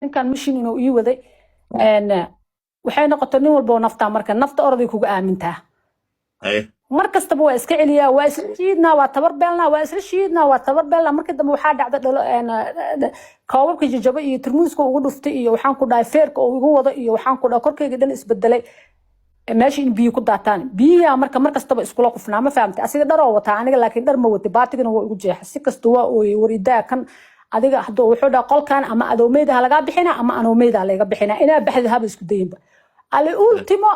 Ninkan mishin inuu ii waday. Waxay noqotay nin walba oo naftaa marka nafta oroday kuga aamintaa. Mar kastaba waa iska celiyaa, waa isla shiidnaa, waa tabar beelnaa, waa isla shiidnaa, waa tabar beelnaa. Markii dambe waxaa dhacda dhalo koobabka jajaba iyo tarmuuska ugu dhuftay iyo waxaan ku dhahay feerka uu igu wado iyo waxaan ku dhahay korkayga dhan isbedelay, meesha in biyo ku daataan. Biyihi marka mar kastaba iskula qufnaa, ma fahamtay? Asiga dharoo wataa, aniga laakiin dhar ma watay, baatigana waa igu jeexa. Si kasta waa ooyey, war idaa kan adiga hadduu wuxuu dhaha qolkan ama adoomeyda ha lagaa bixina ama anoomeyda ha laga bixina, inaa baxdid haba isku dayinba. Ali ultimo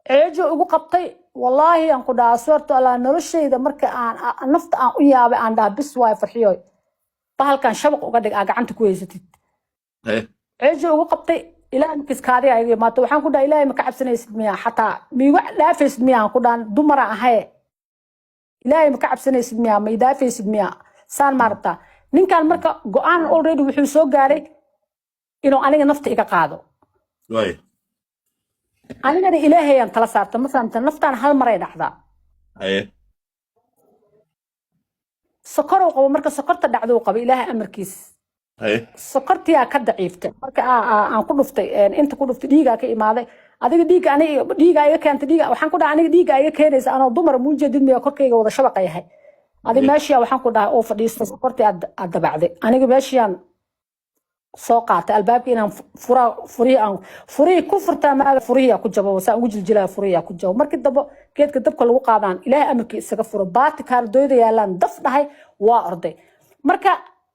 ceejo igu qabtay, wallaahi aan ku dhahaa swearto Allah, noloshayda marka aan nafta aan u yaabay, aan dhaha bis waay Farxiyoy, bahalkan shabaq uga dhig aa gacanta ku haysatid. Ceejo ugu qabtay, ilaahay markiis kaadi ayaga imaato. Waxaan ku dhaha, Ilaahay ma ka cabsanaysid miya? Xataa miigu dhaafaysid miya? Aan ku dhahan dumara ahaye, Ilaahay ma ka cabsanaysid miya? Ma idaafaysid miya? Saan ma rabtaa? Ninkan marka go-aan already wuxuu soo gaaray inuu aniga nafta iga qaado. Anigana Ilaahayaan tala saarta, ma fahamta? Naftaan hal maray dhacdaa. Sokorow qabo, marka sokorta dhacdou qabo, Ilaahay amarkiis. Sokortiyaa ka daciiftay marka aan ku dhuftay, inta ku dhuftay dhiigaa ka imaaday. Adiga dhiigga aniga dhiigaa iga keentay, dhiiga waxaan ku dhahay aniga dhiiggaa iga keenaysa anoo dumar muu jeedid miya? Korkayga wada shabaqa yahay. Adi meeshiyaa waxaan ku dhahay oo fadhiista, sokortii aad dabacday. Aniga meeshiyaan soo qaatay albaabka inaan furaa, furihii aan furihii ku furtaa maaga, furihii ku jabo, saan ugu jiljilaa furihii ku jabo. Markii dambe geedka dabka lagu qaadaan Ilaahay amarkii isaga furo, baati kaardooyda yaalaan daf dhahay, waa orday. Marka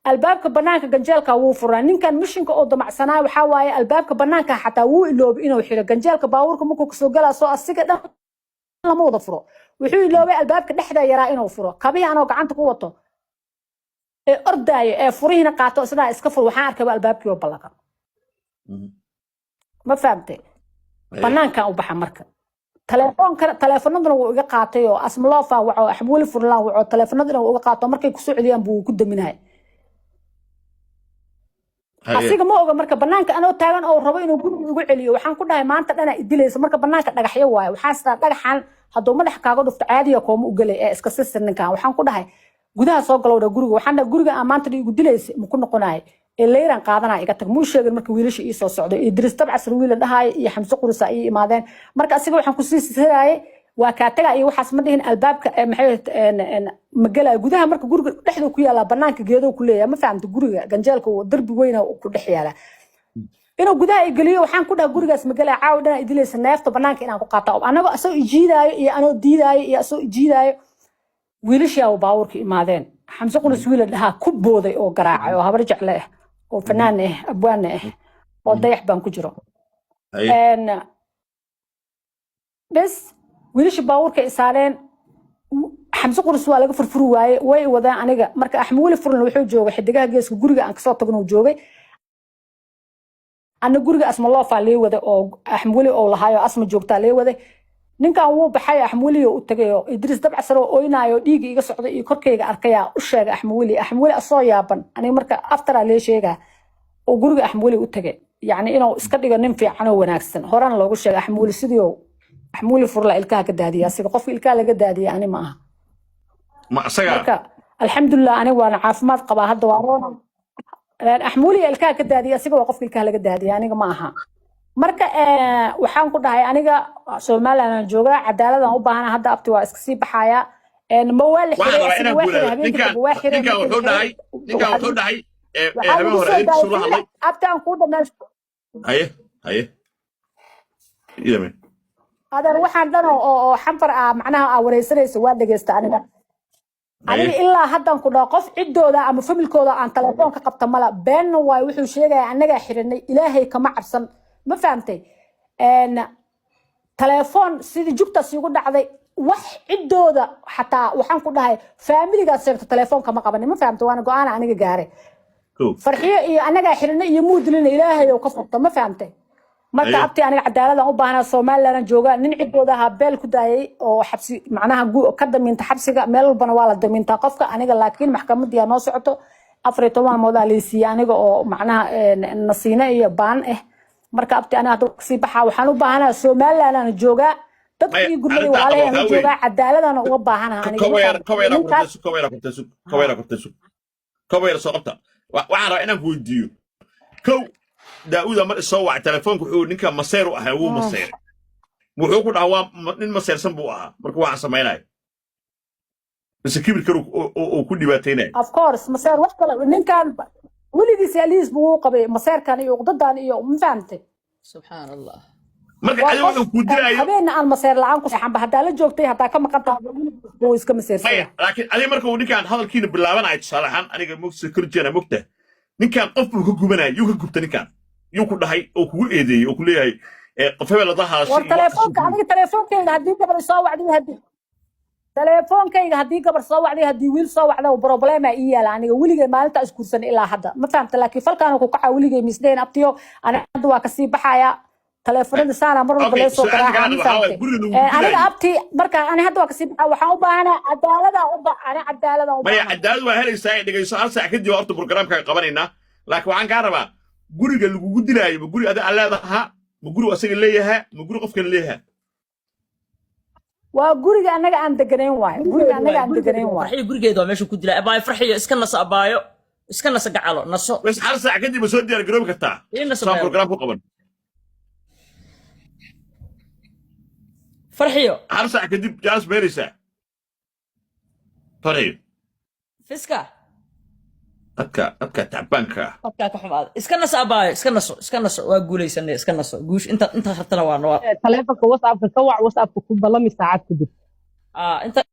albaabka banaanka ganjeelka wuu furaa. Ninkan mishinka oo damacsanaa waxaa waaye albaabka banaanka xataa wuu iloobay inuu xiro. Ganjeelka baabuurka markuu kasoo galaa soo asiga dhan lama wada furo. Wuxuu iloobay albaabka dhexda yaraa inuu furo. Kabihii anoo gacanta ku wato ee ordaayo ee furihiina qaato, sidaa iska fur, waxaan arkayba albaabkii oo ballaqan. Ma fahamtay? Banaankan u baxa marka telefoonka, teleefanaduna wuu iga qaatay oo Asmalofa waco, Axmuuli Furlaan waco, teleefanaduna wuu iga qaato. Markay kusoo celiyaan buu ku daminaya. Asiga ma oga marka banaanka anoo taagan oo rabo inuu guriga igu celiyo. Waxaan ku dhahay maanta dhana idilaysa. Marka banaanka dhagaxyo waaye, waxaan sidaa dhagaxan hadduu madaxa kaaga dhufto caadiga kooma u gelay ee iska sisir. Ninkan waxaan ku dhahay gudaha soo galowdha guriga. Waxaan dhahay guriga aan maanta igu dilaysa ma ku noqonayo ee leyraan qaadanaya, iga tag. Muu sheegin. Marka wiilasha ii soo socdo, Idris Dabcasar wiila dhahaayo iyo Xamse Qurisa ii imaadeen. Marka asiga waxaan kusii sisiraayay waa kaa taga iyo waxaas ma dhihin. Albaabka maxay ma gelaayo gudaha. Marka guriga dhexduu ku yaalaa, banaanka geedoo ku leeyahay, ma fahamta? Guriga ganjeelka uu darbi weyna ku dhex yaalaa. Inuu gudaha i geliyo waxaan ku dhaha gurigaas ma gelaya, caawa dhan idilaysa, neefta banaanka inaan ku qaata. Anagoo asagoo ijiidaayo iyo anoo diidaayo iyo asagoo ijiidaayo, wiilashaa baabuurka imaadeen. Xamse Qulis wiila dhahaa ku booday oo garaacay oo habar jecle ah oo fanaan ah, abwaane ah oo dayax baan ku jiro. Bes wiilasha baabuurka isaareen. Xamse Quris waa laga furfuri waaye, way wadeen aniga. Marka Axmuuli Furlan wuxuu joogay Xidigaha Geeska, guriga aan kasoo tagno joogay. Ana guriga Asmaloofaa lee waday oo Axmuuli oo lahaayo Asma joogtaa lee waday. Ninkan wuu baxay, Axmuuli u tagay oo Idris Dabcasar oo oynaayo, dhiiga iga socday iyo korkayga arkayaa u sheegay Axmuuli. Axmuuli asoo yaaban, aniga marka aftaraa lee sheegaa oo guriga Axmuuli u tagay, yacni inuu iska dhigo nin fiican oo wanaagsan. Horena loogu sheegay Axmuuli sidii Axmuuli Furla ilkaha ka daadiya. Asiga qofka ilkaha laga daadiya ani ma aha. Ma asaga? Marka alxamdulilah, aniga waana caafimaad qabaa hadda, waa roon. Axmuuliya ilkaha ka daadiya, asiga waa qofka ilkaha laga daadiya, aniga ma aha. Marka waxaan ku dhahay aniga Somaliland aan joogaa, cadaaladaan u baahana. Hadda abti waa iska sii baxayaa. Ma waa la Waxaan xiray rabaa asiga inaan waa xiray guulaado. habeenkii Ninkan dambe waa xiray. Ninkan Markii wuxuu la dhahay xiray ninkan waxaa wuxuu lagu dhahay waxaa habeen lagu hore soo inta daayay sula hadlay. Abti aan kuu dhamaysto. Haye haye, idame. Adeer, waxaan dhan oo xanfar ah macnaha aa wareysanaysa waa dhegeysta. Aniga ilaa haddan ku dhaho qof ciddooda ama familkooda aan telefoon ka qabta mala, beenna waayo. Wuxuu sheegaya annagaa xiranay, Ilaahay kama cabsan, ma fahamtay? Telefoon sidii jugtaas igu dhacday, wax ciddooda xataa waxaan ku dhahay faamiligaad sheegto telefoon kama qabanin, ma fahamtay? Waana go-aana aniga gaaray. Farxiyo iyo annagaa xiranay iyo muudilina Ilaahay oo ka furto, ma fahamtay? Marka abti aniga cadaaladaan u baahnaa. Somaliland joogaa, nin ciddooda ahaa beel ku daayay oo xabsi macnaha ka damiinta xabsiga. Meel walbana waa la damiintaa qofka. Aniga laakiin maxkamadii noo socoto, 14 maalmood aa laysiiyey aniga oo macnaha nasiine iyo baan ah. Marka abti aniga hadda kasii baxaa, waxaan u baahanaa Somaliland aan joogaa, dadkii Maya, gurmadii arrintaa walaalahey qabo aan waxaa weeye joogaa, cadaaladana uga baahanaha aniga, ma kobayra fahamtay? Kobayra Ninkaas kurta sug, kobayra kurta sug, kobayra kurta sug, kobayra soo qabta. Waxaan rabaa inaan ku weydiiyo. Kow, Daa'uuda mar isoo wacay telefoonka, wuxuu ninka maseer u ahaa, wuu maseeray. Wuxuu ku dhahaa waa nin maseersan buu ahaa. Marka waxaan samaynaya mise kibirkan uu ku dhibaataynaya. Of course, maseer wax kale ninkan weligiis aliis buu u qabay, maseerkan iyo uqdadan iyo, ma fahamtay? Subxaan Allah. Marka Waa adiga qof wuxuu kuu dilaayo habeenna aan maseer la'aan ku seexanba. Haddaa la joogtay, haddaa ka maqan tahay, weligiis buu iska maseersanya. Maya, laakiin adiga marka uu ninkaan hadalkiina bilaabanayo, tusaale ahaan aniga mogta korjeena, mogta ninkaan qof buu ka gubanaya. Yuu ka gubta ninkaan? Yuu ku dhahay oo kugu eedeeyey oo ku leeyahay qof hebel lada hadashay War iyo waxaas? Telefoonka aniga, teleefoonkayga haddii gabar soo wacday, haddii teleefoonkayga haddii gabar soo wacday, haddii wiil soo wacda, problem aa ii yaala. Aniga weligay maalinta isguursan ilaa hadda, ma fahamta? Laakiin falkaan ku kaca weligay misdheen. Abtiyo, aniga hadda waa kasii baxaya. Teleefonada saana mar walba Okay, lee soo su-aasha garaaca, kalena ma waxaa waaye fahamtay? guriga lagu Aniga dilaayo. Abti, marka ani hadda waa kasii baxa. Waxaan u baahanaa cadaalada ani cadaalada u Maya, baahana. Cadaalad waa helaysaa ee dhegayso. Hal saac kadib horta programkaaga qabanaynaa, laakiin waxaan kaa rabaa guriga lagugu dilaayo, ma guri adiga aan leedahaa, ma guri asaga leeyahaa, ma guri qofkan leeyahaa? Waa guriga annaga aan deganayn waayo, guriga annaga aan deganayn waayo. Farxiyo gurigeeda waa meesha ku dilaa. Abaayo Farxiyo, iska naso. Abaayo, iska naso. Gacalo, naso. Bas, hal saac kadib ma soo diyaar garoobi kartaa Ii naso. saan Beero. program ku qaban? Farxiyo. Hal saac kadib jaas beeraysaa, Farxiyo. Fiska. Dadka tacbaanka ah. Qofkaa ka xumaada. Iska naso, abaayo, iska naso, iska naso. Waa guulaysanay, iska naso. Guush inta inta hartana waa Taleefanka WhatsAppka ka wac, WhatsAppka ku ballami saacad kadib. Ah, inta.